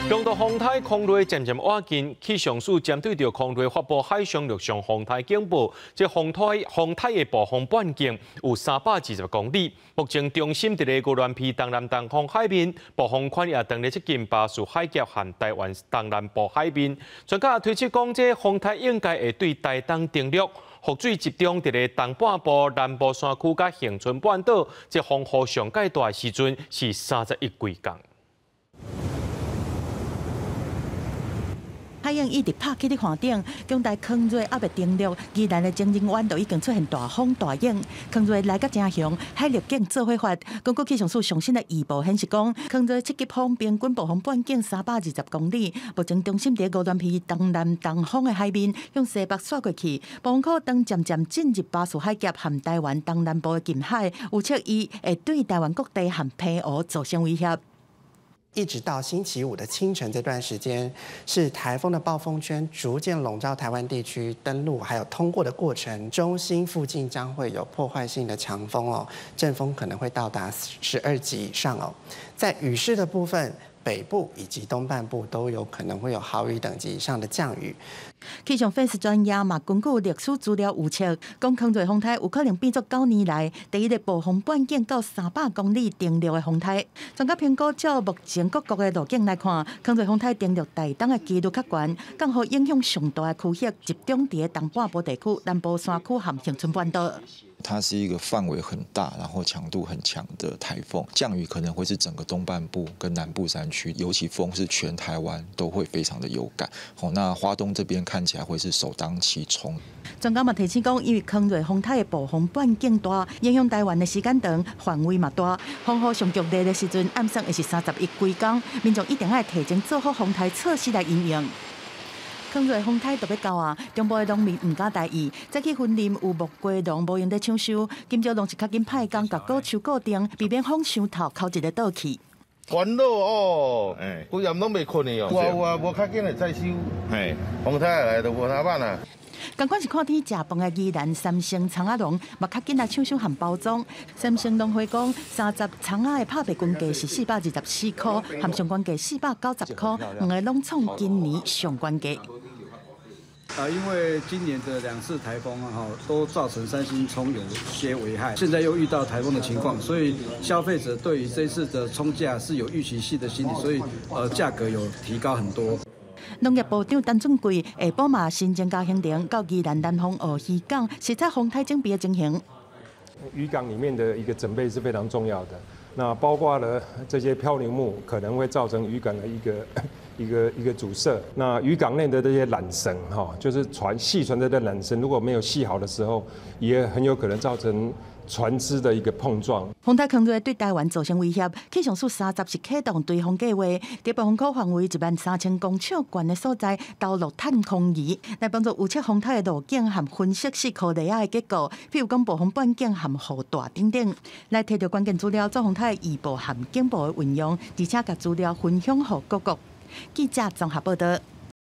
中度風颱康瑞漸漸倚近，氣象署針對著康瑞發布海上陸上風颱警報。這風颱的暴風半徑有320公里。目前中心佇咧鵝鑾鼻東南東方海面，暴風圈也當咧接近巴士海峽和台灣東南部海面。專家推測講，這風颱應該會對台東登陸，雨水集中佇咧東半部、南部山區佮恆春半島。這風雨上蓋大的時陣是31規工。海湧一直拍起佇岸頂，強台康瑞猶未登陸，宜蘭的情人灣就已經出現大風大湧。康瑞來甲誠強，海陸警做伙發。根據氣象署上新的預報顯示講，康瑞七級風平均暴風半徑320公里，目前中心佇鵝鑾鼻東南東方的海面，向西北徙過去，暴風圈當漸漸進入巴士海峽和台灣東南部的近海，預測伊會對台灣各地和澎湖造成威脅。一直到星期五的清晨這段時間，是台風的暴風圈逐漸籠罩台灣地區登陸還有通過的過程。中心附近將會有破壞性的強風哦，陣風可能會到達12級以上哦。在雨勢的部分，北部以及東半部都有可能會有豪雨等級以上的降雨。氣象分析專家嘛，根據歷史資料預測，講康瑞風颱有可能變做9年來第一个暴風半徑到300公里登陸的風颱。專家評估，照目前各國的路徑來看，康瑞風颱登陸台東的幾率較懸，降雨影響上大的區域集中佇東半部地區、南部山區和恆春半島。它是一個範圍很大，然後強度很強的台風，降雨可能會是整個東半部跟南部山區，尤其風是全台灣都會非常的有感。好，那花東這邊看起來會是首當其衝。專家嘛提醒講，因為康瑞風颱的暴風半徑大，影響台灣的時間長，範圍嘛大，風雨上劇烈的時陣，暗算會是31規工，民眾一定愛提前做好風颱措施來因應。康瑞風颱就欲到啊，中部的農民毋敢大意，早起雲林有木瓜農無閒咧搶收，今朝攏是較緊派工共果樹固定，避免風傷透，哭一个倒去。煩惱哦，規暗攏袂睏的哦。有啊有啊，無較緊會再收。嘿，風颱來就無啥辦啊。仝款是看天食飯的宜蘭三星蔥仔農，嘛較緊來搶收和包裝。三星農會講，30蔥仔的拍賣均價是424塊，含上懸價490塊，兩个攏創今年上懸價。啊，因為今年的兩次颱風啊，哈，都造成三星蔥有些危害。現在又遇到颱風的情況，所以消費者對於這次的蔥價是有預期性的心理，所以價格有提高很多。農業部長陳俊貴下晡嘛親自駕行程到宜蘭南方鱷魚港，視察風颱準備的情形。漁港裡面的一個準備是非常重要的，那包括了這些漂流木可能會造成漁港的一個阻塞。那漁港內的這些纜繩，哈，就是船繫船的這纜繩，如果沒有繫好的時候，也很有可能造成船隻的一個碰撞。風台康瑞對台灣造成威脅，氣象署30是啟動颱風計劃，佇暴風區範圍1萬3000公尺懸的所在投入探空儀，來幫助預測風颱的路徑和分析四顆雷仔的結構，譬如講暴風半徑和雨大等等，來提著關鍵資料做風颱預報和警報的運用，而且共資料分享予各國。記者綜合報導。